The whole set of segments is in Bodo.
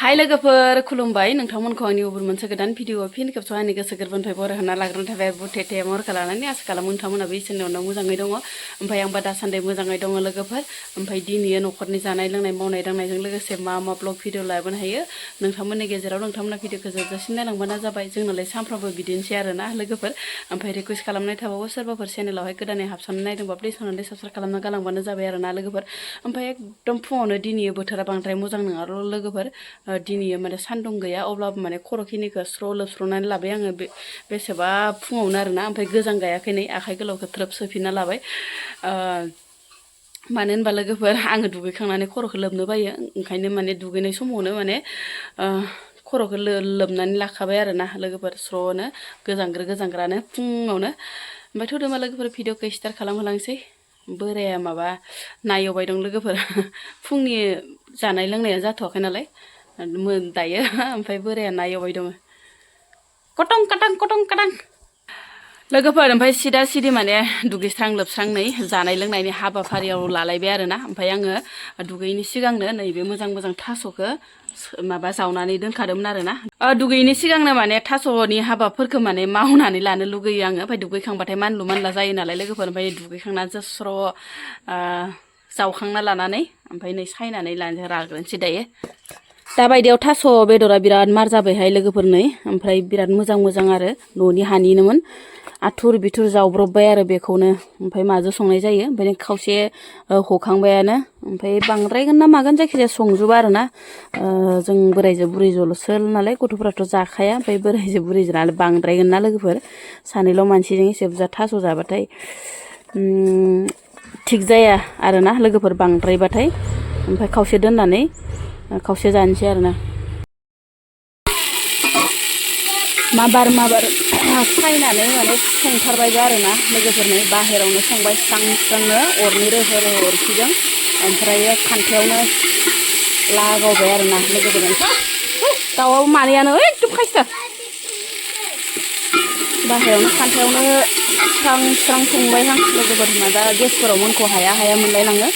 हाय लोगोफोर खुलुमबाय नोंथांमोनखौ आंनि गुबुन मोनसे गोदान भिडिअ फिन खेबस' आंनि गोसो गोरबोनिफ्राय बरायहरना लाग्रोनो थाबाय बुथे महरखौ लानानै आसा खालामो नोंथांमोनाबो इसोरनि अननायाव मोजाङै दङ ओमफ्राय आंबा दासान्दि मोजाङै दङ लोगोफोर ओमफ्राय दिनै न'खरनि जानाय लोंनाय मावनाय दांनायजों लोगोसे मा ब्लग भिडिअ लाबोनो हायो नोंथांमोननि गेजेराव नोंथांमोना भिडिअखौ जोबजासिम नायलांबानो जाबाय जोंनालाय सानफ्रामबो बिदिनोसै आरोना लोगोफोर ओमफ्राय रिकुवेस्ट खालामनाय थाबावो सोरबाफोर चेनेलावहाय गोदानै हाबसनना नायदोंबा प्लिज अननानै साबस्क्राइब खालामना गालांबानो जाबाय आरोना लोगोफोर ओमफ्राय एकदम फुङावनो दिनै बोथोरा बांद्राय मोजां नङा लोगोफोर दिनै माने सान्दुं गैया अब्लाबो माने खर'खिनिखौ स्र' लोबस्र'नानै लाबाय आङो बेसेबा फुङावनो आरोना ओमफ्राय गोजां गायाखै नै आखाइ गोलावखौ थ्रोब सोफिनना लाबाय मानो होनबा लोगोफोर आङो दुगैखांनानै खर'खौ लोबनो बायो ओंखायनो माने दुगैनाय समावनो माने खर'खौ लोबनानै लाखाबाय आरोना लोगोफोर स्र'नो गोजांग्रानो फुङावनो ओमफ्राय थ'दोंबा लोगोफोर भिडिअखौ स्टार्ट खालामहोलांसै बोराया माबा नायवबाय दं लोगोफोर फुंनि जानाय लोंनाया जाथ'वाखै नालाय दायो ओमफ्राय बोराया नायवबाय दङ कटं काटां लोगोफोर ओमफ्राय सिदा सिदि माने दुगैस्रां लोबस्रां नै जानाय लोंनायनि हाबाफारियाव लालायबाय आरोना ओमफ्राय आङो दुगैयैनि सिगांनो नैबे मोजां थास'खौ माबा जावनानै दोनखादोंमोन आरोना दुगैयैनि सिगांनो माने थास'नि हाबाफोरखौ माने मावनानै लानो लुगैयो आङो ओमफ्राय दुगैखांबाथाय मानलु मानला जायो नालाय लोगोफोर ओमफ्राय दुगैखांनानैसो स्र' जावखांना लानानै ओमफ्राय नै सायनानै लाग्रोनोसै दायो दाबायदियाव थास' बेदरा बिराद मार जाबायहाय लोगोफोर नै ओमफ्राय बिराद मोजां आरो न'नि हानिनोमोन आथुर बिथुर जावब्रबबाय आरो बेखौनो ओमफ्राय माजों संनाय जायो ओमफ्राय खावसे हखांबायानो ओमफ्राय बांद्रायगोन ना मागोन जायखिजाया संजोबा आरोना जों बोराइजो बुरैजोल'सो नालाय गथ'फोराथ' जाखाया ओमफ्राय बोराइजो बुरैजो नालाय बांद्रायगोन ना लोगोफोर सानैल' मानसिजों एसे बुरजा थास' जाबाथाय थिग जाया आरोना लोगोफोर बांद्रायबाथाय ओमफ्राय खावसे दोननानै खावसे जानोसै आरोना माबार सायनानै माने संथारबायबो आरोना लोगोफोरनो बाहेरावनो संबाय स्रांनो अरनि रोहो अरखिजों ओमफ्राय खान्थायावनो लागावबाय आरोना लोगोफोरनो दाउआबो मानैयानो एकदम खायसथा बाहेरावनो खान्थायावनो स्रां संबायहां लोगोफोरना दा गेसफोराव मोनखौ हाया मोनलायलाङो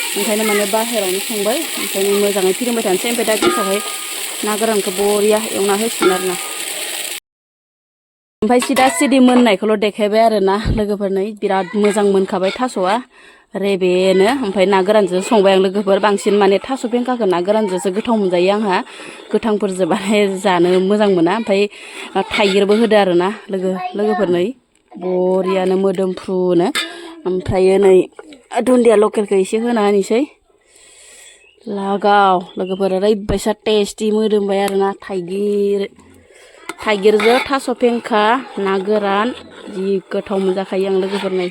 ओंखायनो माने बाहेरावनो संबाय ओंखायनो मोजाङै फिदिंबाय थानोसै ओमफ्राय दा गेसावहाय ना गोरानखौ बरिया एवना होसिगोन आरोना ओमफ्राय सिदा सिदि मोननायखौल' देखायबाय आरोना लोगोफोरनो बिराद मोजां मोनखाबाय थास'आ रेबेनो ओमफ्राय ना गोरानजों संबाय आं लोगोफोर बांसिन माने थास' पेंखाखौ ना गोरानजोंसो गोथाव मोनजायो आंहा गोथांफोरजों माने जानो मोजां मोना ओमफ्राय थाइगिरबो होदो आरोना लोगोफोरनो बरियानो मोदोमफ्रुनो ओमफ्रायो नै दुन्दिया लकेलखौ एसे होना होनोसै लागाव लोगोफोर ओरैबायसा टेस्टि मोदोमबाय आरोना थाइगिरजों थास' पेंखा ना गोरान जि गोथाव मोनजाखायो आं लोगोफोरनो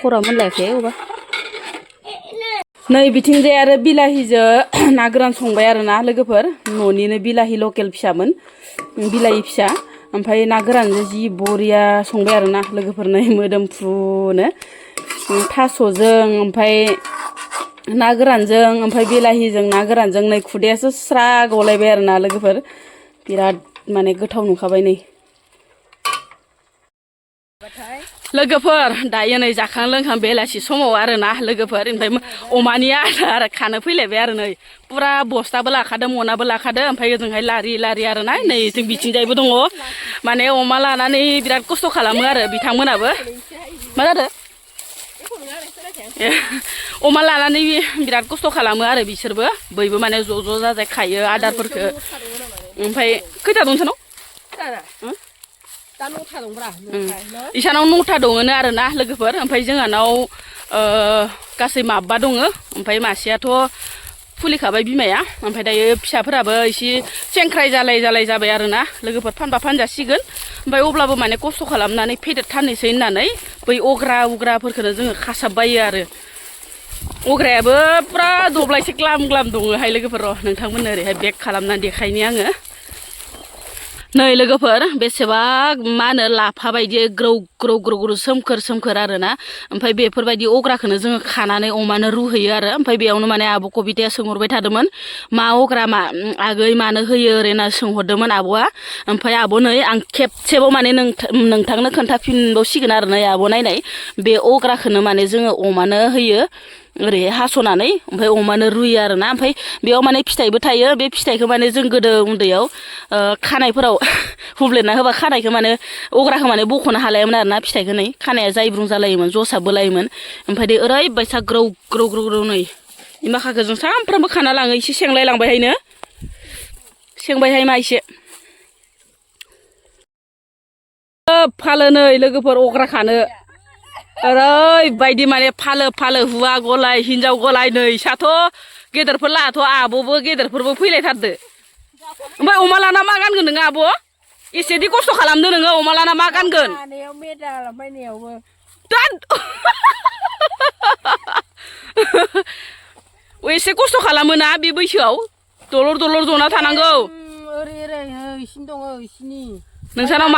खरा मोनलायाखै अबा नै बिथिंजाय आरो बिलाहिजों ना गोरान संबाय आरोना लोगोफोर न'निनो बिलाहि लकेल फिसामोन बिलाहि फिसा ओमफ्राय ना गोरानजों जि बरिया संबाय आरोना लोगोफोरनो मोदोमफ्रुनो थास'जों ओमफ्राय ना गोरानजों ओमफ्राय बिलाहिजों ना गोरानजों नै खुदैयासो स्रा गलायबाय आरोना लोगोफोर बिराद माने गोथाव नुखाबाय नै लोगोफोर दायो नै जाखां लोंखां बेलासि समाव आरोना लोगोफोर ओमफ्राय अमानि आदार खानो फैलायबाय आरो नै पुरा बस्थाबो लाखादों मनाबो लाखादों ओमफ्राय ओजोंहाय लारि आरोना नै जों बिथिंजायबो दङ माने अमा लानानै बिराद खस्थ' खालामो आरो बिथांमोनाबो मा जादों अमा लानानै बिराद खस्थ' खालामो आरो बिसोरबो बयबो माने ज' जाजाय खायो आदारफोरखौ ओमफ्राय खैथा दं सानाव इसानाव 9था दङनो आरोना लोगोफोर ओमफ्राय जोंहानाव गासै माबा दङ ओमफ्राय मासेयाथ' फुलिखाबाय बिमाया ओमफ्राय दायो फिसाफोराबो एसे सेंख्राय जालाय जाबाय आरोना लोगोफोर फानजासिगोन ओमफ्राय अब्लाबो माने खस्थ' खालामनानै फेदेरथारनोसै होननानै बै उग्राफोरखौनो जोङो खासाबबायो आरो अग्रायाबो पुरा दब्लायसे ग्लाम दङहाय लोगोफोर र' नोंथांमोननो ओरैहाय बेक खालामनानै देखायनि आङो नै लोगोफोर बेसेबा मा होनो लाफा बायदि ग्रौ सोमखोर आरोना ओमफ्राय बेफोरबायदि अग्राखौनो जोङो खानानै अमानो रुहैयो आरो ओमफ्राय बेयावनो माने आब' कबिताया सोंहरबाय थादोंमोन मा अग्रा आगै मानो होयो ओरै होनना सोंहरदोंमोन आब'आ ओमफ्राय आब' नै आं खेबसेबाव माने नोंथांनो खोन्थाफिनबावसिगोन आरो नै आब' नायनाय बे अग्राखौनो माने जोङो अमानो होयो ओरै हास'नानै ओमफ्राय अमानो रुयो आरोना ओमफ्राय बेयाव माने फिथाइबो थायो बे फिथाइखौ माने जों गोदो उन्दैयाव खानायफोराव हुब्लेरना होबा खानायखौ माने अग्राखौ माने बख'नो हालायोमोन आरोना फिथाइखौ नै खानाया जायब्रुं जालायोमोन जसाबो लायोमोन ओमफ्राय दे ओरैबायसा ग्रौ ग्रौ ग्रौ ग्रौ नै माखाखौ जों सानफ्रामबो खाना लाङो एसे सेंलाय लांबायहायनो सेंबायहाय मा एसे फालो नै लोगोफोर अग्रा खानो ओरैबायदि माने फालो फालो हुवा गलाय हिनजाव गलाय नै साथ' गेदेरफोर लाहाथ' आब'बो गेदेरफोरबो फैलायथारदो ओमफ्राय अमा लाना मा गानगोन नोङो आब' एसेदि खस्थ' खालामदो नोङो अमा लाना मा गानगोन एसे खस्थ' खालामोना बे बैसोआव दलर दलर जना थानांगौ नोंसानाव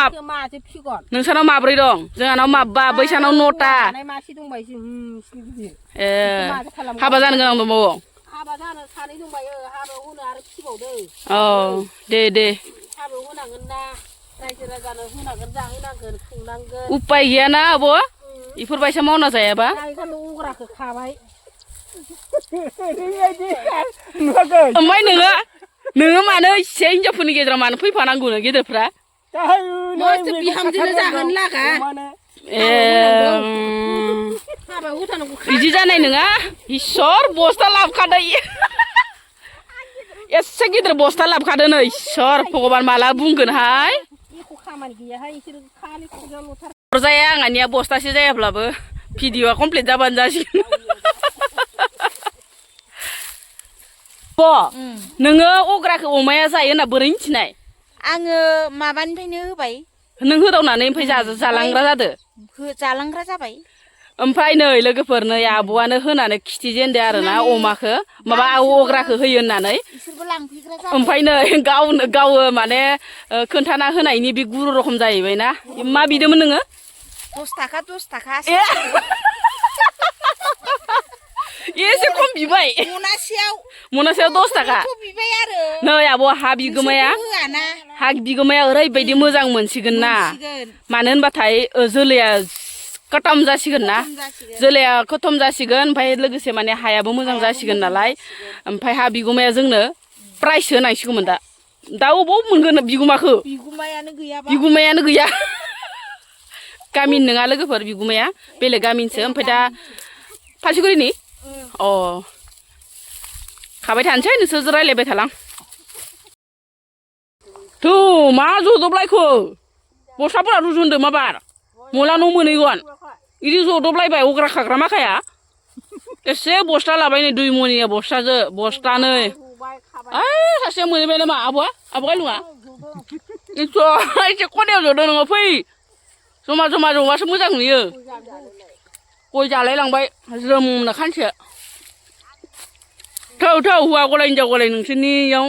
माब्रै दं जोंहानाव माबा बैसानाव 9टा ए हाबा जानो गोनां दंबावो हाबा जानो 2 दंबायो हाबायाव होनो आरो फिबावदो औ दे हाबायाव होनांगोन ना रायजो राजानो होनांगोन जाहोनांगोन खुंनांगोन उपाय गैयाना आब' इफोरबायसा मावना जायाबा अग्राखौ खाबाय ओमफ्राय नोङो मानो एसे हिनजावफोरनि गेजेराव मानो फैफानांगौनो गेदेरफ्रा बिहामजोनो जाहोन लागा बिदि जानाय नङा इसोर बस्था लाबोखादो एसे गिदिर बस्था लाबोखादो नै इसोर भगबान माला बुंगोनहाय जाया आंनिया बस्थासे जायाब्लाबो भिडिअआ कमप्लिट जाबानो जासिगोन नोङो अग्राखौ अमाया जायो होनना बोरै मिथिनाय आङो माबानिफ्रायनो होबाय नों होदावनानै ओमफ्राय जालांग्रा जादो जालांग्रा जाबाय ओमफ्राय नै लोगोफोर नै आब'आनो होनानै खिथिजेनदो आरोना अमाखौ माबा अग्राखौ होयो होननानै ओमफ्राय नै गावो माने खोन्थाना होनायनि बे गुरु रखम जाहैबायना मा बिदोंमोन नोङो 10 थाखा एसे खम बिबाय मनासेयाव 10 थाखा नै आब' हा बिगोमाया ओरैबायदि मोजां मोनसिगोन ना मानो होनबाथाय जोलैया खतम जासिगोन ना जोलैया खतम जासिगोन ओमफ्राय लोगोसे माने हायाबो मोजां जासिगोन नालाय ओमफ्राय हा बिगुमाया जोंनो प्राइस होनांसिगौमोन दा अबाव मोनगोन बिगुमाखौ बिगुमायानो गैया गामिनि नङा लोगोफोर बिगुमाया बेलेग गामिनिसो ओमफ्राय दा फासिगुरिनि अ खाबाय थानोसै नोंसोर रायज्लायबाय थालां मा जदबलायखो बस्ताफोरा रुजुनदो माबार मला न' मोनहैगोन बिदि जदबलायबाय अग्रा खाग्रा माखाया एसे बस्ता लाबाय नै 2 मनिया बस्तानै सासेया मोनहैबाय नामा आब'आ गायलुङा एसे खनायाव जदो नोङो फै जमा जबासो मोजां नुयो गय जालाय लांबाय ज्रोमनो खानसे थौ हौवा गलाय हिनजाव गलाय नोंसोरनियाव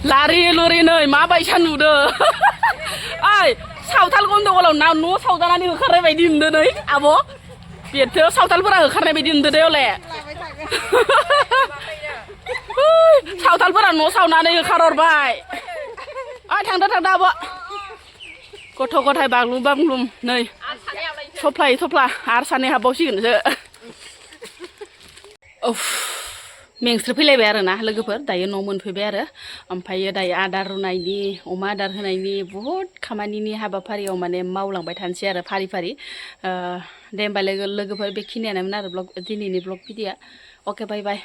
लारि लुरि नै माबायसा नुदो ओइ सावथाल गन्दगलाव न' सावजानानै होखारनाय बायदि नुदो नै आब' बेथो सावथालफोरा होखारनाय बायदि नुदो दे हले सावथालफोरा न' सावनानै होखारहरबाय ओइ थांदो आब' गथ' गथाय बाग्लुम नै थफ्ला आरो सानै हाबबावसिगोनसो मेंस्रो फैलायबाय आरोना लोगोफोर दायो न' मोनफैबाय आरो ओमफ्रायो दायो आदार रुनायनि अमा आदार होनायनि बुहुद खामानिनि हाबाफारियाव माने मावलांबाय थानोसै आरो फारि दे होमबा लोगोफोर बेखिनियानोमोन आरो दिनैनि ब्लग भिडिअ अके बाय